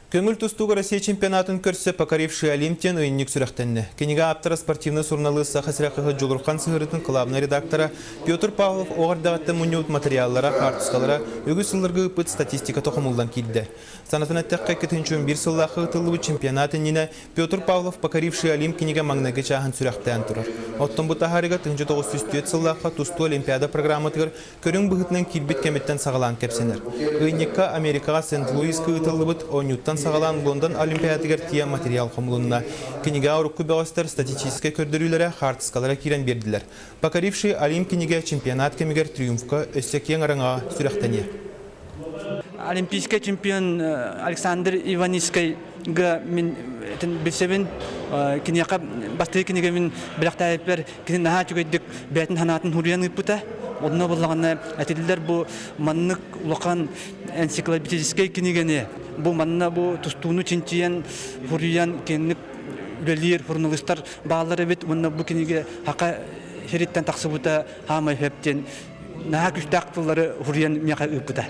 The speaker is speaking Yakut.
Көҥүл тустууга Россия чемпионатын көрсө «Покоривший Олимп» диэн ыйынньык сүрэхтэннэ. Кинигэ ааптара спортивнай суруналыыс Саха сирэ хаһыат Дьулурхан сыһыарыытын кылаабынай редактора Петр Павлов оҕо эрдэҕиттэн мунньубут матырыйааллара, хаартыскалара үгүс сылларга ыыппыт статистиката хомуллан киирдэ. Санатан эттэххэ, 2011 сыллаахха ыытыллыбыт чемпионат иннинэ Петр Павлов «Покоривший Олимп» кинигэ маҥнайгы чааһын сүрэхтээн турар. Оттон бу таһаарыыга 1904 сыллаахха тустуу Олимпиада программатыгар көрүҥ быһыытынан киирбит кэмиттэн саҕалаан кэпсэнэр. Ыйынньыкка Америкаҕа Сент-Луиска ыытыллыбыт оонньууттан саҕалаан Лондон Олимпиадатыгар тиийэ материал хомулунна. Кинигэҕэ урукку бөҕөстөр статистическай көрдөрүүлэрэ, хаартыскалара киирэн биэрдилэр. «Покоривший Олимп» кинигэ чемпионат кэмигэр триумфка өссө киэҥ араҥаҕа сүрэхтэниэ. Олимпийскай чемпион Александр Иваницкайга мин билсэбин. Киниэхэ бастакы кинигэбин бэлэхтээбиппэр кини наһаа үчүгэйдик бэйэтин санаатын суруйан ыыппыта. Онно буоллаҕына этиллэр бу маннык улахан энциклопедическай кинигэни бу манна бу тустууну чинчийэн суруйан киэҥник үлэлиир суруналыыстар бааллар эбит уонна бу кинигэ хака сириттэн тахсыбыта хаамай сөп диэн наһаа күүстээх тыллары суруйан миэхэ ыыппыта.